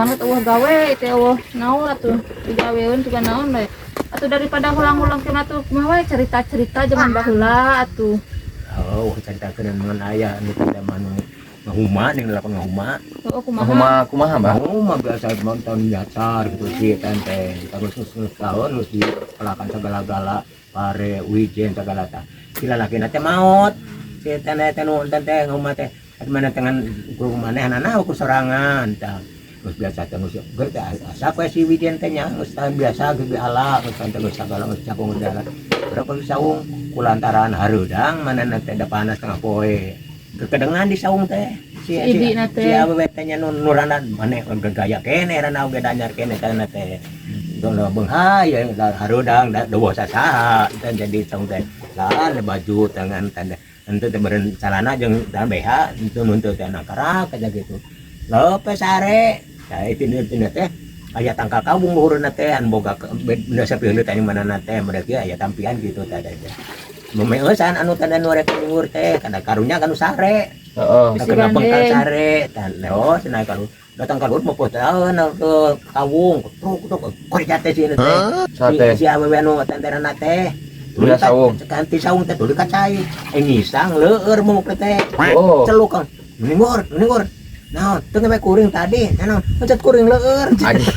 Ohang teh eueuh gawe teh, eueuh naon atuh digaweun juga naon bae. Atuh daripada hulang-hulang kena tuh, kumaha wae cerita-cerita zaman baheula atuh. Oh, caritakeun dengan aya anu teh zaman ngahuma ning lakon ngahuma. Heeh, kumaha? Kumaha kumaha, Mbah? Ngahuma biasa tahun nyasar gitu sih teh. Terus terus tahun terus dipelakan segala-gala, pare, wijen segala tah. Si lalaki teh maot. Si teh teh nu teh teh ngahuma teh. At mana tengan ku manehanana ukur sorangan tah. Terus biasa teh geus geus teh asa we si wijen teh nya geus tahun biasa geus diala, geus teh geus sagala geus jagung geus diala. Berapa saung kulantaran hareudang mana teh da panas tengah poe. Kekedengan di saung teh. Si Si ibina teh. Si awewe teh nya nu nurana maneh gaya kene rana oge danyar kene teh teh. Dono beunghai ya hareudang da dewa sasaha teh jadi saung teh. Lah baju tangan tanda ente teh beureun calana jeung dan BH itu nuntut teh nangkarak aja gitu. Lepes sare. Nah itu itu teh aya tangkal kawung luhurna teh anu boga benda sapi teh mana teh mereka aya tampian gitu teh teh. Memeusan anu tanda nu rek nyungur teh kada karunya kanu sare. Heeh. Bisi Kena bengkal gandeng. Sare tan leo cenah kalau datang kalut mau tahun ke kawung truk truk korja teh sieun teh. Sate. Si awewe anu tenterana teh. Tuluy saung. Ganti saung teh tuluy ka cai. Eh, ngisang leueur momok teh. Oh. Celuk kang. Ningur, ningur. Naon, teu ngewe kuring tadi. Naon, pencet kuring leueur. Anjir.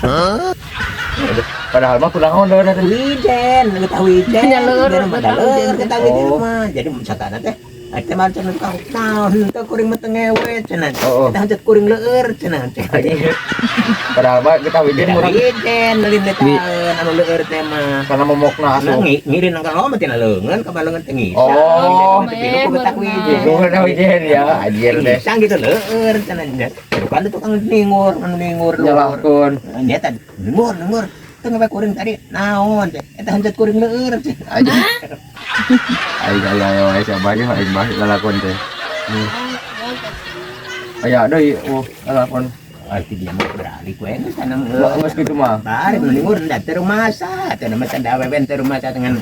Padahal mah kunaon leueur teh? Wijen, getah wijen. Nya leueur, Jadi mah getah leueur wijen. Getah wijen Oh. mah. Jadi misalkan teh teh mah cenah tukang naon teu kuring mah teu ngewe cenah. Oh. Kita pencet kuring leueur cenah. Anjir. Padahal mah kita wijen Getah murah wijen lin taeun anu leueur teh mah. Karena momokna Nah, asup. Ngirin nang kalau mah tina leungeun ka leungeun teh ngisang. Oh. Tapi ku getah wijen. Itu kan wijen ya, anjir teh. Ngisang gitu leueur cenah. Kan tukang ningur, anu ningur luhur. Nyalahkeun. Nya tadi ningur, ningur. Teu ngewe kuring tadi naon teh? Eta hencet kuring leueur. Anjir. Aing aya aya wae siapa aja aing mah lalakon teh. Aya deui, oh, lalakon. Ah, ti dia mah beralih we geus tanang. Geus kitu mah. Bari ningur da teu rumasa, teh nama teh awewe teu rumasa dengan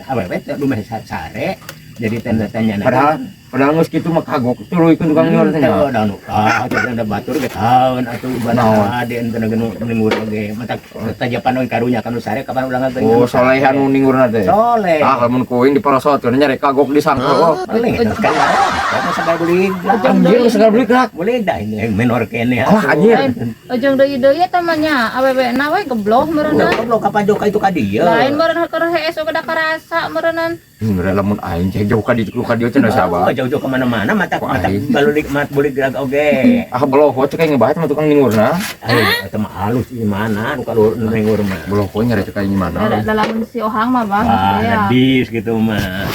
awewe teh rumah sare. Jadi tanda tanya. Padahal padahal geus kitu mah kagok tuluykeun tukang nyuruh teh nya. Teu ah teu da batur ge taun atuh Naon? ade ente nu ningur oge. Mata tajapan oge karunya kanu sare kapan ulang Oh, soleh anu ningurna teh. Soleh. Ah, lamun kuing diparosotkeun nya rek kagok disangka oh. Paling itu kan kamu sampai beli. Anjir, segala beli gerak. Boleh dah ini menor kene. Alah, anjir. Lain, ujung deui-deui eta mah nya awewe na we geblok meureunna. Goblok kapan jauh ka itu ka dieu. Lain meureun keur hees oge da karasa meureunnan. Lamun aing cek jauh ka ditu cenah Oh, siapa? Jauh-jauh kemana-mana mata Wah, mata aing. Balulik mat bulik gerak oge. Ah, beloho cek aing ngebahas sama tukang ningurna. Ayo, eta mah halus di mana nu kalau ningur mah. Beloho nyari cek aing mana. Da lamun si Ohang mah bah. Wah, Ya. hadis gitu mah.